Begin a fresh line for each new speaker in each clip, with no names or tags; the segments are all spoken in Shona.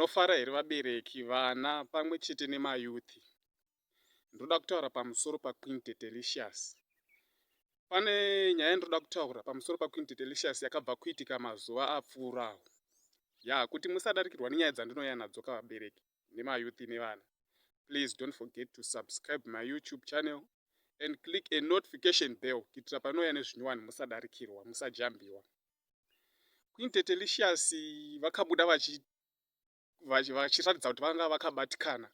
Munofara here vabereki, vana pamwe chete nemayouth? Ndinoda kutaura pamusoro paQueen Tatelicious. Pane nyaya yandinoda kutaura pamusoro paQueen Tatelicious yakabva kuitika mazuva apfuurawo. Ya, kuti musadarikirwa nenyaya dzandinouya nadzo kavabereki nemayouth nevana. Please don't forget to subscribe my YouTube channel and click a notification bell kuitira panouya nezvinyowani musadarikirwa, musajambiwa. Queen Tatelicious vakabuda vachiratidza kuti vanga vakabatikana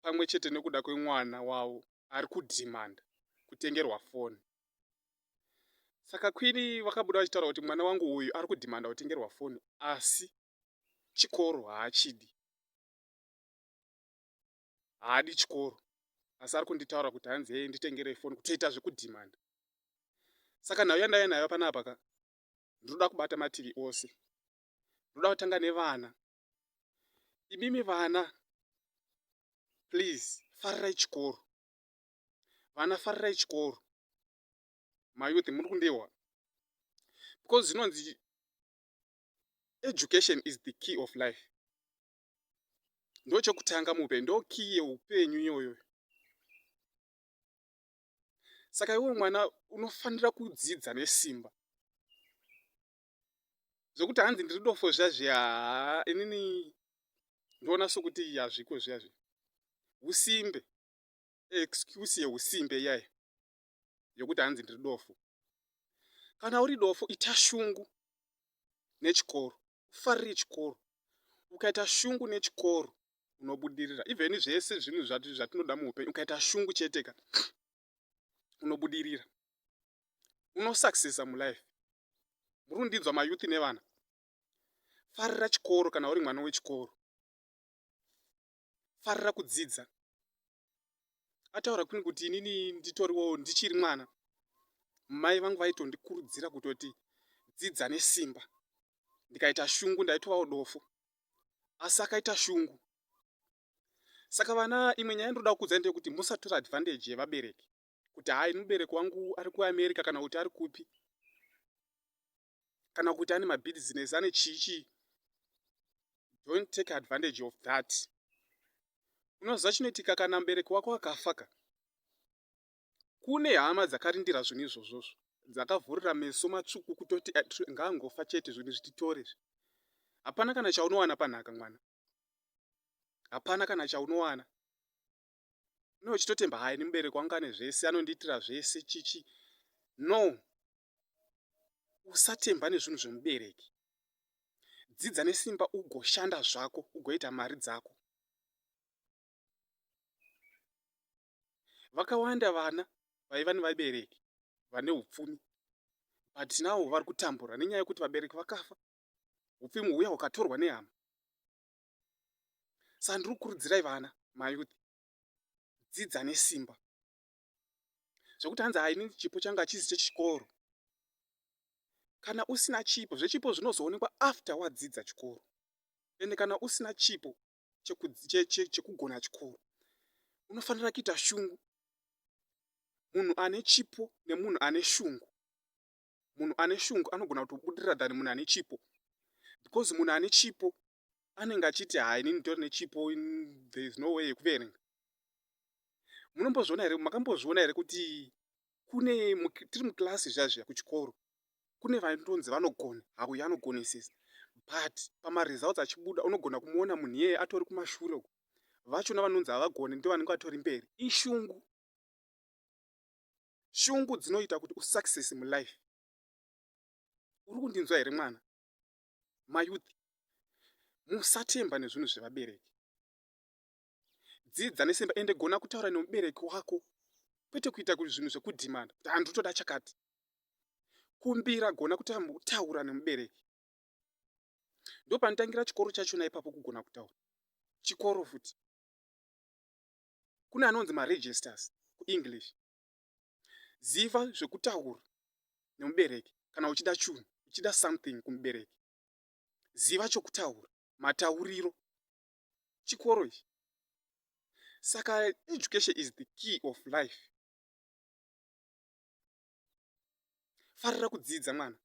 pamwe chete nekuda kwemwana wavo ari kudhimanda kutengerwa foni. Saka Queen vakabuda vachitaura kuti mwana wangu uyu ari kudhimanda kutengerwa foni asi chikoro haachidi. Haadi chikoro asi ari kunditaura kuti hanzi hei nditengerei foni kutoita zvekudhimanda. Saka nhau yandauya nayo panapa ka ndinoda kubata mativi ose. Ndoda kutanga nevana. Imimi vana please farirai chikoro. Vana farirai chikoro. Mayouth muri kundihwa. Because zvinonzi education is the key of life. Ndochekutanga muupenyu, ndo key yeupenyu iyoyo. Saka iwe mwana unofanira kudzidza nesimba. Zvekuti hanzi ndiri dofo zviya zviya haa inini ndoona sokuti hazviko zviya zviya. Usimbe, excuse yeusimbe iyaya yekuti hanzi ndiri dofo. Kana uri dofo ita shungu nechikoro, ufarire chikoro. Ukaita shungu nechikoro unobudirira. Even zvese zvinhu zvatinoda muupenyu ukaita shungu chete ka unobudirira. Unosuccessa mulife. Muri kundinzwa mayouth nevana? Farira chikoro kana uri mwana wechikoro. Farira kudzidza. Ataura kuni kuti inini nditoriwo ndichiri mwana. Mai vangu vaitondikurudzira kutoti dzidza nesimba. Ndikaita shungu ndaitovawo dofo. Asi akaita shungu. Saka vana imwe nyaya ndinoda kukuudzai ndeyekuti musatora advantage yevabereki. Kuti hayi mubereki wangu ari kuAmerica kana kuti ari kupi kana kuti ane mabhizinesi ane chii chii. Don't take advantage of that. Unoziva chinoitika kana mubereki wako akafa ka? Kune hama dzakarindira zvinhu izvozvozvo dzakavhurira meso matsvuku kutoti eh, ngaangofa chete zvinhu zvititore izvi. Hapana kana chaunowana panhaka mwana. Hapana kana chaunowana. No uchitotemba hayi nemubereki wangu ane zvese anondiitira zvese chichi. No. Usatemba nezvinhu zvemubereki. Dzidza nesimba ugoshanda zvako ugoita mari dzako. Vakawanda vana vaiva nevabereki vane upfumi but now vari kutambura nenyaya yekuti vabereki vakafa upfumi huya hwakatorwa nehama. Saka ndiri kukurudzirai vana mayouth dzidza nesimba zvekuti hanzi haini chipo changu hachizi chechikoro. Kana usina chipo, zvechipo zvinozoonekwa after wadzidza chikoro. Ende kana usina chipo chekugona chikoro unofanira kuita shungu. Munhu ane chipo nemunhu ane shungu, munhu ane shungu anogona kutobudirira than munhu ane chipo because munhu ane chipo anenge achiti haa inini nditori nechipo there is no way yekuverenga. Munombozviona here, makambozviona here kuti kune tiri muclass zviya zviya kuchikoro kune vanotonzi vanogona hauyu anogonesesa but pamaresults achibuda unogona kumuona munhu iyeye atori kumashure uko vachona vanonzi havagoni ndo vanenge vatori mberi. Ishungu. Shungu dzinoita kuti usuccess mulife. Uri kundinzwa here mwana? Mayouth musatemba nezvinhu zvevabereki. Dzidza nesimba ende gona kutaura nemubereki wako kwete kuita zvinhu zvekudhimanda kuti handitoda chakati. Kumbira gona kutaura nemubereki. Ndopanotangira chikoro chachona ipapo kugona kutaura. Chikoro futi. Kune anonzi maregisters kuEnglish. Ziva zvekutaura nemubereki kana uchida chunhu, uchida something kumubereki. Ziva chokutaura, matauriro. Chikoro ichi. Saka education is the key of life. Farira kudzidza mwana.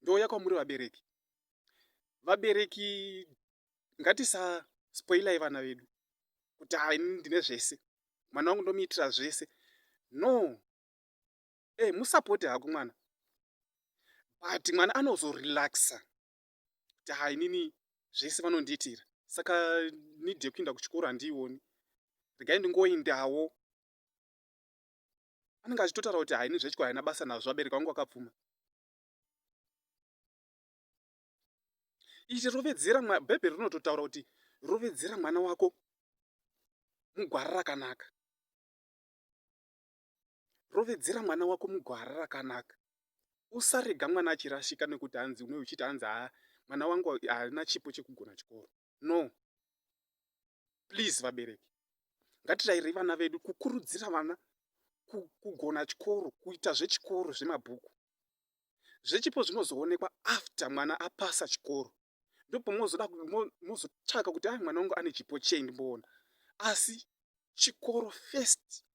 Ndouya kwamuri vabereki. Vabereki, ngatisaspoilai vana vedu kuti ha, ini ndine zvese, mwana wangu ndomuitira zvese. No, musapote hako mwana, but mwana anozorelaxa kuti ha, inini zvese vanondiitira, saka need yekuenda kuchikoro handiioni, regai ndingoendawo. Anenge achitotaura kuti haini zvechikoro haina basa nazvo, vabereki vangu vakapfuma. Ichi rovedzera, Bhaibheri rinototaura kuti rovedzera mwana wako mugwara rakanaka. Rovedzera mwana wako mugwara rakanaka. Usarega mwana achirashika nekuti hanzi une uchiti hanzi haa, mwana wangu haana chipo chekugona chikoro. No, please vabereki, ngatirayirei vana vedu kukurudzira vana kugona chikoro, kuita zvechikoro, zvemabhuku. Zvechipo zvinozoonekwa after mwana apasa chikoro, ndopamozoda mozotsvaka kuti ai, mwana wangu ane chipo chei, ndimboona. Asi chikoro first.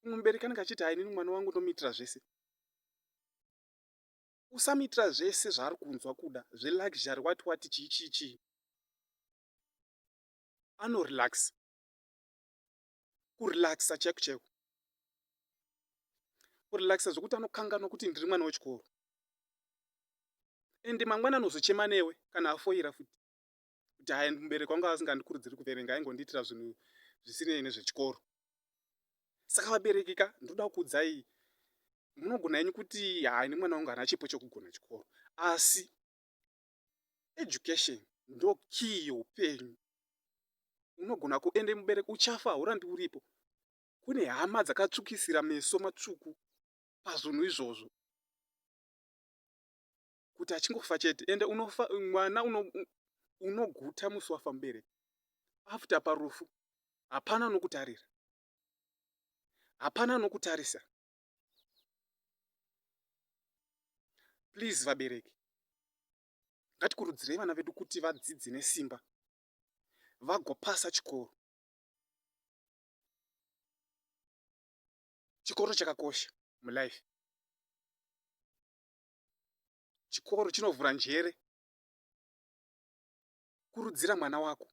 Umwe mubereki anenge achiti, hainini mwana wangu ndomuitira zvese. Usamuitira zvese zvaari kunzwa kuda, zveluxury, wati wati, chii chii chii. Anorelaxa, kurelaxa chaiko chaiko, kurelaxa zvokuti anokanganwa kuti ndiri mwana wechikoro. Ende mangwana anozochema newe kana afoira futi kuti hai, mubereki wangu asingandikurudziri kuverenga, aingondiitira zvinhu zvisinei nezvechikoro. Saka vabereki ka, ndoda kuudzai, munogona henyu kuti hai, nemwana wangu haana chipo chekugona chikoro, asi education ndo key yeupenyu. Unogona kuende mubereki uchafa, haurambi uripo. Kune hama dzakatsvukisira meso matsvuku pazvinhu izvozvo kuti achingofa chete. Ende unofa mwana unoguta uno musi wafa mubereki. After parufu hapana anokutarira, hapana anokutarisa. Please vabereki, ngatikurudzirei vana vedu kuti vadzidze nesimba, vagopasa chikoro. Chikoro chakakosha mulife. Chikoro chinovhura njere. Kurudzira mwana wako.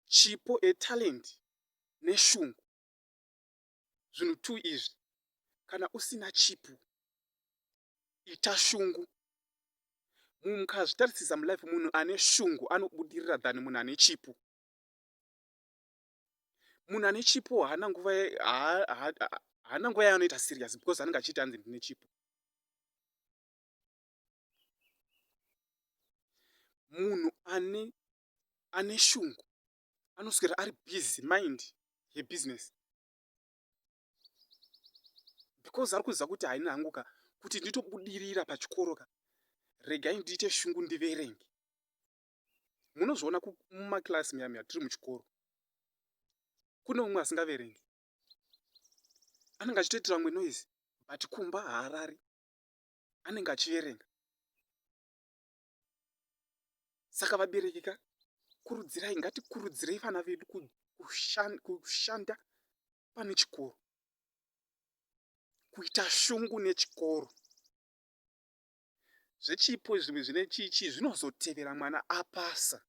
Chipo, etalent neshungu, zvinhu two izvi. Kana usina chipo, ita shungu. Mukazvitarisisa mulife, munhu ane shungu anobudirira than munhu ane chipo. Munhu ane chipo haana nguva, haana nguva yaanoita serious because anenge achiita hanzi ndine chipo. Munhu ane shungu anoswera ari busy, mind yebusiness, because ari kuziva kuti haina hangu ka, kuti nditobudirira pachikoro ka, regai ndiite shungu ndiverenge. Munozviona mumakilasi muya muya tiri muchikoro, kune umwe asingaverengi, anenge achitoitira vamwe noise, but kumba haarari, anenge achiverenga. Saka vabereki ka, kurudzirai, ngatikurudzirei vana vedu kushanda pane chikoro, kuita shungu nechikoro. Zvechipo zvimwe zvine chichi zvinozotevera mwana apasa.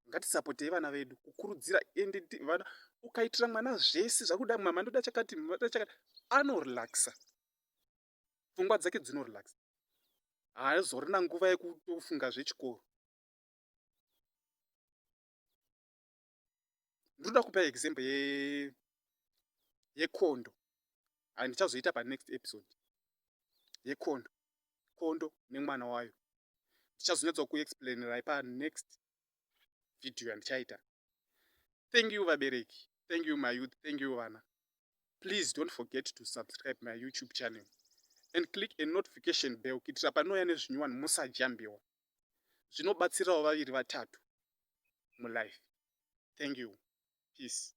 Ngatisapotei vana vedu kukurudzira. Ende vana, ukaitira mwana zvese zvakuda, mama ndoda chakati, ndoda chakati, anorelaxa, pfungwa dzake dzinorelaxa, haazorina nguva yekutofunga zvechikoro. Ndinoda kupa example yekondo, handichazoita panext episode yekondo, kondo nemwana wayo. Ndichazonyatsa kuexplainerai panext video yandichaita. Thank you vabereki, thank you my youth, thank you vana. Please don't forget to subscribe my YouTube channel and click a notification bell kuitira panouya nezvinyowani musajambiwa. Zvinobatsirawo vaviri vatatu mulife. Thank you, peace.